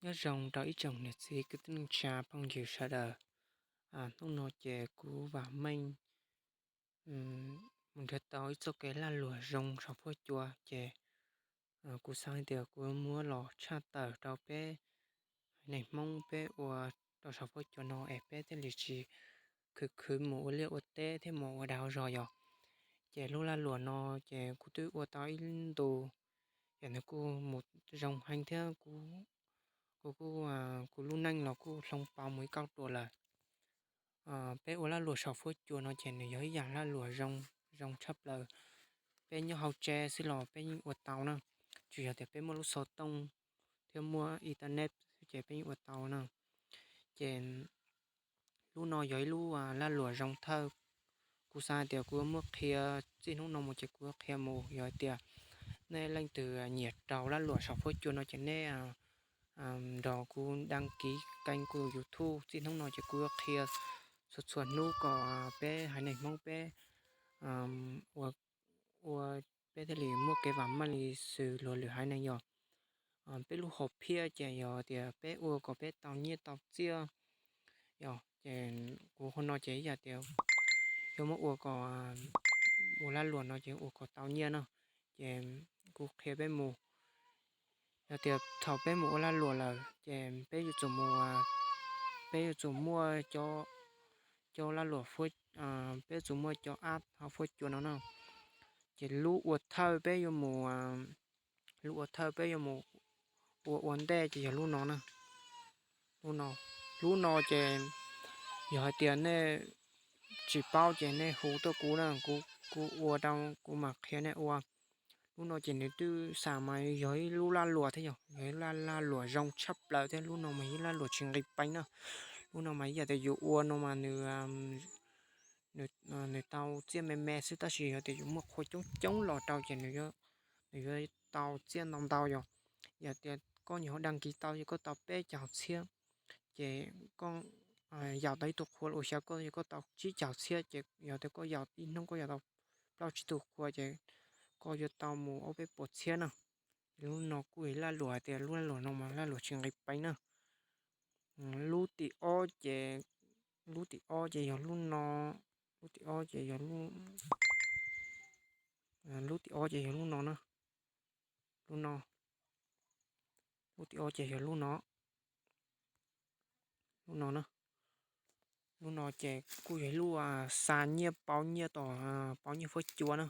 Nyob zoo rau ib tsoom niam txiv kwv tij neej tsa phooj ywg sawv daws. Hnub no ces kuv vam meej mus nrhiav tau ib txoj kev lag luam zoo saum huab cua ces kuv xav hais tias kuv muab los tshaj tawm rau peb haiv neeg Hmoob peb ua rau saum huab cua no es peb thiaj li tsis khwv khwv mus ua liaj ua teb thiab mus ua dag ua zog yom. Ces lub lag luam no ces kuv twb ua tau ib ntu, ces nws kuj mus zoo heev thiab kuv, kuv kuj, kuv lub neej los kuj hloov pauv mus ib kauj ruam lawm. Peb ua lag luam saum huab cua no ces nws yog ib yam lag luam zoo, zoo tshaj plaws. Peb nyob hauv tsev xwb los peb yeej ua tau na, tsuas yog tias peb muaj lub xov tooj thiab muaj internet xwb ces peb yeej ua tau na. Ces lub no yog ib lub lag luam zoo thawj. Kuv xav hais tias kuv muab qhia, txij hnub no mus ces kuv qhia mus, yog hais tias nej leej twg nyiam raug lag luam saum huab cua no ces nej nrog kuv đăng ký kênh kuv YouTube, txij hnub no ces kuv yuav qhia txhua txhua hnub kom peb haiv neeg Hmoob peb ua, ua, peb thiaj li muaj kev vam meej li xws luag lwm haiv neeg yom. Peb lub hom phiaj ces yog tias peb ua kom peb tau nyiaj tau txiaj yom. Ces kuv hauv no ces ib yam tias yuav muab ua kom, ua lag luam no ces ua kom tau nyiaj no. Ces kuv qhia peb mus, yog tias thaum peb mus ua lag luam lawm ces peb yuav tsum mus, peb yuav tsum muaj cov, cov lag luam, peb yuav tsum muaj cov app hauv huab cua no no. Ces lub ua thawj peb yuav mus, lub ua thawj peb yuav mus ua ua ntej ces yog lub no na. Lub no, lub no ces yog hais tias nej tsis paub ces nej hu tuaj kuv na, kuv, kuv ua rau, kuv mam qhia nej ua. Lub no ces nws twb xa mas yog ib lub lag luam thiab yog, yog ib lub lag luam zoo tshaj plaws thiab lub no mas yog ib lag luam tsis nqis peev na. Lub no mas ib yam tias yus ua no mas nws, nws tau txiaj me me xwb, tab sis yog tias yus muaj qhua coob coob los rau ces nws yuav tau txiaj ntau ntau yom. Yog tias koj nyuam qhuav đăng ký tau ces koj tau peb caug txhiab, ces koj yaum tau ib tug qhua los xyov koj, koj tau tsib caug txhiab, ces yog tias koj yaum ib hnub koj yaum tau plaub tsib tug qhua ces koj yuav tau mus ob peb puas txhiab na. Ces lub no kuj yog lag luam hais tias lub lag luam no mas lag luam tsis nqis peev na. Lub tim ob ces, lub tim ob ces yog lub no, lub tim ob ces yog lub, lub tim ob ces yog lub no na. Lub no, lub tim ob ces yog lub no, lub no na. Lub no ces kuj yog ib lub xa nyiaj pauv nyiaj tom, pauv nyiaj huab cua na.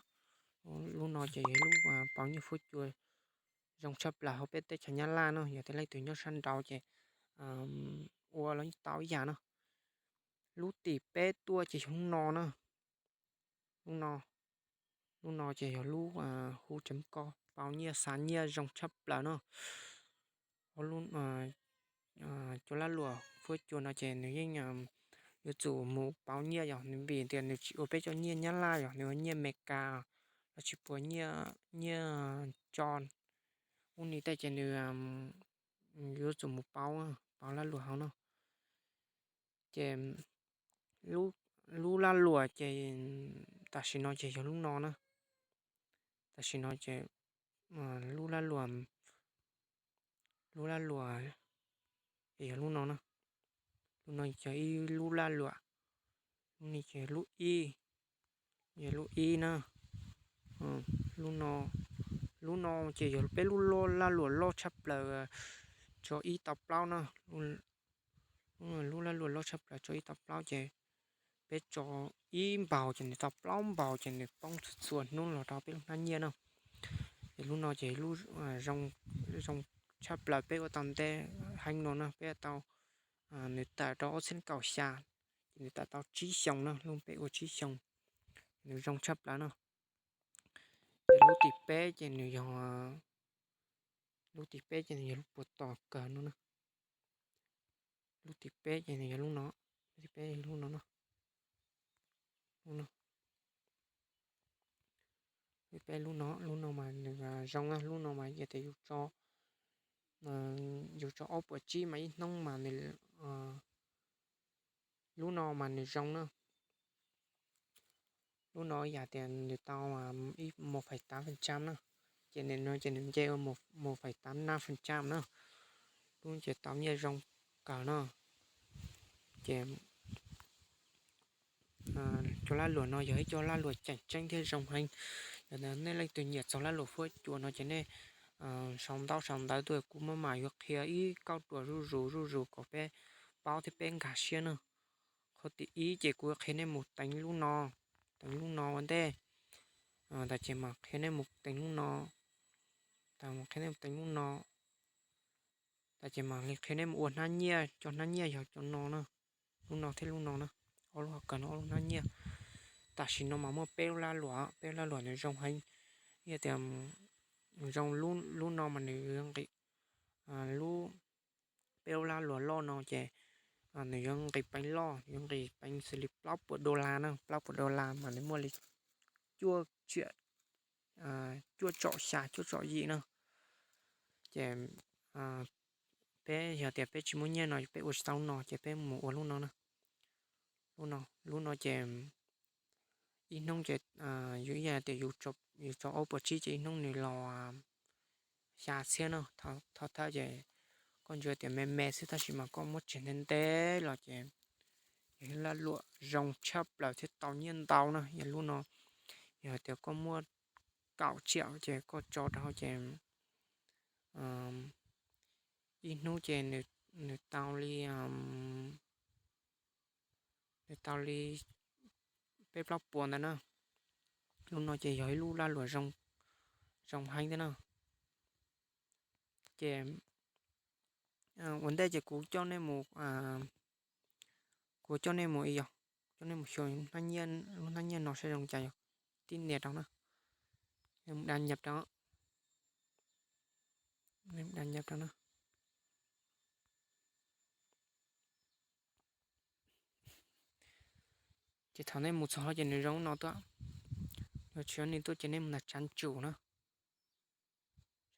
Lub no ces yog ib lub pauv nyiaj huab cua zoo tshaj plaws hauv peb teb chaws Nyab Laj no. Yog tias leej twg nyob sab nraud ces ua los yeej tau ib yam no. Lub tim peb tuaj ces yog lub no na. Lub no, lub no ces yog lub hu tseem ko pauv nyiaj xa nyiaj zoo tshaj plaws no. Cov lag luam huab cua no ces nws yeej yuav tsum mus pauv nyiaj yog nws, vim tias nws tsis ua peb cov nyiaj Nyab Laj yog nws ua nyiaj Amelikas los tsis puas nyiaj, nyiaj tso ub ni tej ces nws yuav tsum mus pauv, pauv lag luam hauv no. Ces lub lag luam ces tam sim no ces yog lub no na. Tam sim no ces lub lag luam, lub lag luam ces yog lub no na. Lub no yog ib lub lag luam, lub no ces lub ib, yog lub ib na. Lub no, lub no ces yog peb lub lag luam loj tshaj plaws tso ib tau plaub na. Lub lag luam loj tshaj plaws tso ib tau plaub ces peb tso ib npaug ces nws tau plaub npaug ces nws poob txhua txhua hnub los rau peb lub hnab nyiaj na. Ces lub no ces lub zoo tshaj plaws peb ua tau ntev heev no na, peb ua tau, nws tawm rau ob txhiab kaum xya, ces nws tawm tau tsib xyoos na, lub peb ua tsib xyoos, nws zoo tshaj plaws na. Ces lub tim peb ces nws yog, lub tim peb ces nws yog lub puas tos kawg no na. Lub tim peb ces nws yog lub no, lub tim peb lub no na. Lub no, lub peb lub no, lub no mas nws zoo na, lub no mas yog tias yus tso, yus tso ob puas tsib mas ib hnub mas nws, lub no mas nws zoo na. Lub no yam tias nws tau ib một phẩy tám phần trăm na, ces nws no ces nws nce ua một phẩy tám năm phần trăm na. lub ces tau nyiaj zoo kawg no. Ces cov laj luam no yog ib co laj luam tseem ceeb thiab zoo heev. Yog nej leej twg nyiam txog laj luam fuab cua no ces nej sau ntaub sau ntawv tuaj kuv mam mam yuav qhia ib kauj ruam zuj zus zuj zus kom peb paub thiab peb nkag siab na. Qhov tim ib ces kuv qhia nej mus teev lub no, teev lub no ua ntej. Tas ces mam qhia nej mus teev lub no, tas mam qhia nej mus teev lub no, tas ces mam li qhia nej mus ua hnab nyiaj, cov hnab nyiaj yog cov no na, lub no thiab lub no na, ob lub hauv kawg no ob lub hnab nyiaj. Tam sim no mas muaj peb lub laj luam, peb lub laj luam nws zoo heev, yog tias zoo, lub no mas nws yuav nqis, lub, peb lub laj luam loj no ces nws yuav nqis peev loj, yuav nqis peev xws li plaub puas dollar na, plaub puas dollar mas nws muaj li cuaj tsiam, cuaj tsom xya cuaj tsom yim na. Ces peb yog tias peb tsis muaj nyiaj no peb ua tsis tau lub no ces peb mus ua lub no na. Lub no ces ib hnub ces yus ib yam tias yus tso ob puas tsib ces ib hnub nws los xya txhiab no. Thov thawj ces koj ntsia tias me me xwb tab sis mas koj muab tseg ntev ntev los ces yog laj luam zoo tshaj plaws thiab tau nyiaj ntau na. Yog lub no, yog tias koj muaj kaum tsiam ces koj tso rau ces ib hnub ces nws tau li, nws tau li peb plaub puas ntawd na. Lub no ces yog ib lub laj luam zoo heev thiab na. Ces ua ntej ces kuv coj nej mus, kuv coj nej mus, yog coj nej mus xyuas lub hnab nyiaj no saib zoo cas, yog tib nias rau na, da nyab rau, da nyab rau na. Ces thaum nej mus txog ces nws zoo no tuaj, yog tsis yog nej tuaj ces nej mus ntawm tsav tsum na.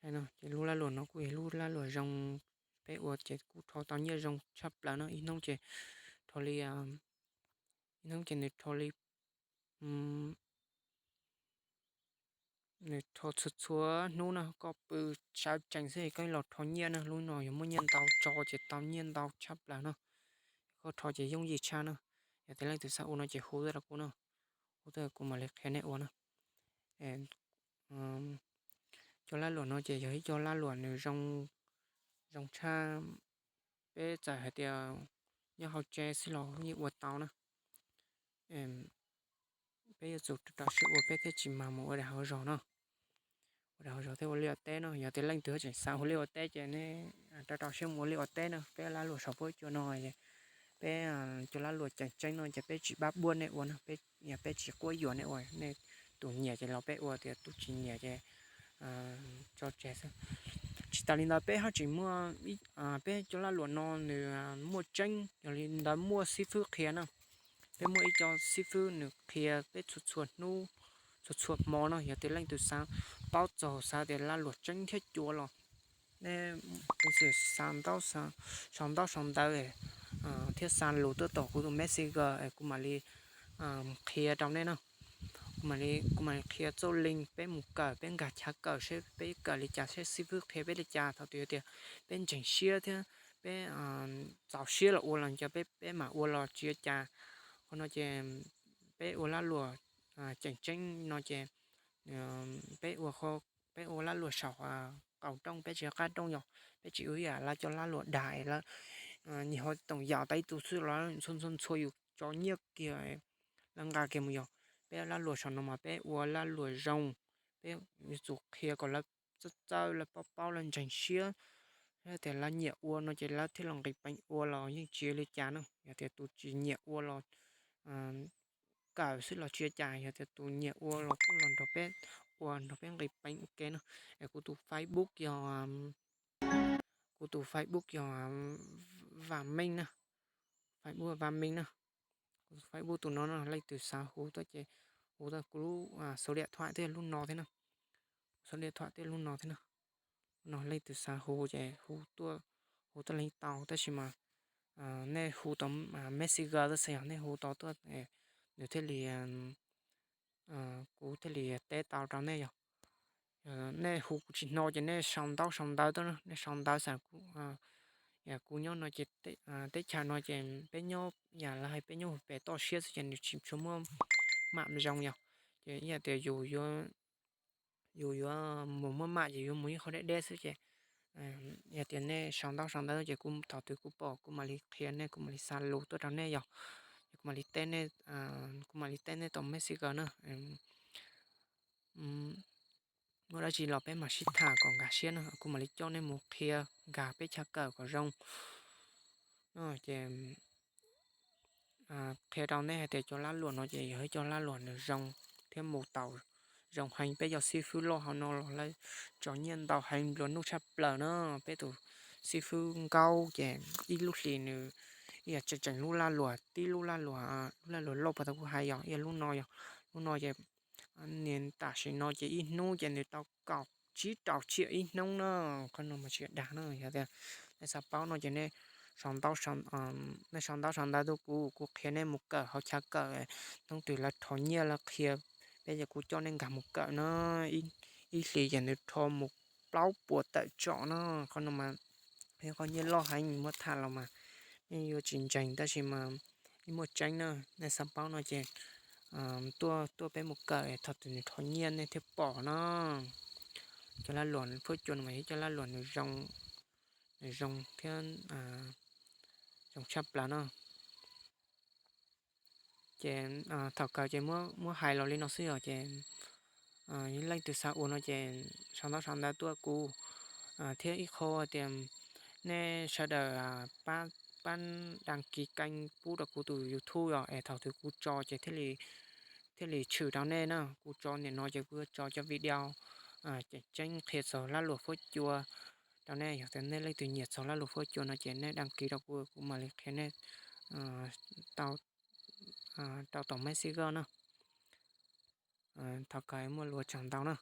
Ces lub laj luam no kuj yog lub laj luam zoo, peb ua ces kuj rho tau nyiaj zoo tshaj plaws no. Ib hnub ces rho li, ib hnub ces nws rho li, nws rho txhua txhua hnub no, koj pw sawv tsees xwb koj los rho nyiaj na. Lub no yog muaj nyiaj ntau tso ces tau nyiaj ntau tshaj plaws no. Koj rho ces yooj yim tshaj na. Yog tias leej twg xav ua no ces hu tuaj rau kuv no, hu tuaj kuv mam li qhia nej ua na. Cov laj luam no ces yog ib co laj luam nws zoo tshaj, peb txawm hais tias nyob hauv tsev xwb los yeej ua tau na. Peb yuav tsum rau rau siab ua peb thiaj tsis mag mus ua dag hauv zog no. Ua dag hauv zog thiab ua liaj ua teb no, yog tias leej twg tseem xav ua liaj ua teb ces nej rau rau siab mus ua liaj ua teb no. Peb laj luam saum fuab cua no, peb cov laj luam tseem ceeb no ces peb tsis pab buaj nej ua no, yog peb tsis quab yuam nej ua. Nej tus nyiam ces los peb ua, tias tus tsis nyiam ces tso tseg xwb. Tsis tas li ntawd peb haj tseem muaj, peb cov laj luam no nws muaj tseeb, yog li ntawd muaj xib fwb qhia na. Peb muaj ib co xib fwb nws qhia peb txhua txhua hnub, txhua txhua hmo no. Yog tias leej twg xav paub txog, xav tias laj luam tseeb thiab cua los nej, kuv xav sau ntaub sau ntawv thiab xa lus tuaj tom kuv tus Messenger es kuv mam li qhia rau nej na. Kuv mam li, kuv mam li qhia txoj link peb mus kawm, peb nkag chav kawm seb peb kawm li cas, seb xib fwb qhia peb li cas. Thaum twg yog tias peb ntseeg siab thiab peb txaus siab los ua los nco peb, peb mam ua los tsis ua cas. Qhov no ces peb ua laj luam tseem ceeb no ces peb ua, peb ua laj luam saum qaum rooj, peb tsis ua qab rooj, yog peb tsis ua ib yam lawv cov laj luam dag es lawv nyuam qhuav toom yam tau ib tug xwb los ntxhua ntxhua ntxhua yus tso nyiaj kiag, lawv nqa kiag mus. Yog peb laj luam saum no mas peb ua laj luam zoo, peb yuav tsum qhia kom lawv txawj txawj, lawv paub paub, lawv ntseeg siab. Yog tias lawv nyiam ua no ces lawv thiaj los nqis peev ua los yeej tsis ua li cas na. Yog tias tus tsis nyiam ua los kawm xwb los tsis ua cas, yog tias tus nyiam ua los kuj los nrog peb ua, nrog peb nqis peev ua ke na. Es kuv tus Facebook yog, kuv tus Facebook yog Vam Meej na, Facebook Vam Meej na. Kuv tus Facebook tus no no, leej twg xav hu tuaj ces hu tuaj, kuv lub số điện thoại thiab lub no thiab na, số điện thoại thiab lub no thiab na. No leej twg xav hu ces hu tuaj, hu tuaj leej tau, tab sis mas nej hu tau Messenger tuaj xwb, yog nej hu tau tuaj, nws thiaj li, kuv thiaj li teb tau rau nej. Yog nej hu kuv tsis hnov ces nej sau ntaub sau ntawv tuaj, nej sau ntawv xam kuv Yam kuv nyob no ces teb chaws no ces peb nyob yam lawv hais peb nyob pem toj siab xwb ces nws tsis tshua muaj mam zoo yog. Ces ib yam tias yus yuav mus muaj mam ces yuav mus ib qho deb deb xwb ces yog tias nej sau ntaub sau ntawv ces kuv thaum twg kuv pom kuv mam li qhia nej, kuv mam li xa lus tuaj rau nej yog, ces kuv mam li teb nej, kuv mam li teb nej tom Messenger na. Muaj dab tsi los peb mam sib tham kom nkag siab na, kuv mam li coj nej mus qhia nkag peb chaw kawm kom zoo. Ces qhia rau nej hais tias cov lab luam no ces yog ib cov lab luam nws zoo thiab mus tau zoo heev. Peb cov xib fwb loj hauv no los lawv tso nyiaj ntau heev nplua nuj tshaj plaws na. Peb tus xib fwb Nkaub ces ib lub hlis nws ib yam tseem tseem lub laj luam, tib lub laj luam, lub laj luam loj puas tau kuv hais yog ib lub no yog, lub no ces niaj tam sim no ces ib hnub ces nws tau kaum tsib rau tsiaj ib hnub na. Qhov no mas tsis dag na, yog tias nej xav paub no ces nej sau ntaub, nej sau ntaub sau ntawv tuaj kuv, kuv qhia nej mus kawm hauv chaw kawm, hnub twg lawv rho nyiaj lawv qhia peb ces kuv coj nej nkag mus kawm na. Ib hlis ces nws rho mus plaub puas tawm tsom na. Qhov no mas yog qhov nyiaj loj heev, muab tham los mas nej yuav tsis ntseeg tab sis mas yeej muaj tseeb na. Nej xav paub no ces tuaj, tuaj peb mus kawm thaum twg nws rho nyiaj nej thiaj pom na. Cov laj luam fuab cua no mas yog cov laj luam nws zoo, nws zoo thiab zoo tshaj plaws na. Ces thaum kawg ces muab hais los li no xwb os. Ces yog leej twg xav ua no ces sau ntaub sau ntawv tuaj kuv, thiab ib qho tias nej sawv daws pab, pab đăng ký kênh pub rau kuv tus YouTube os, es thaum twg kuv tso ces thiaj li tshwm rau nej na. Kuv tso nim no ces kuv yuav tso cov video tseem ceeb qhia txog laj luam fuab cua rau nej. Yog tias nej leej twg nyiam txog laj luam fuab cua no ces nej đăng ký rau kuv, kuv mam li qhia nej tau tom Messenger na. Thov kom muaj lus tsaug ntau na.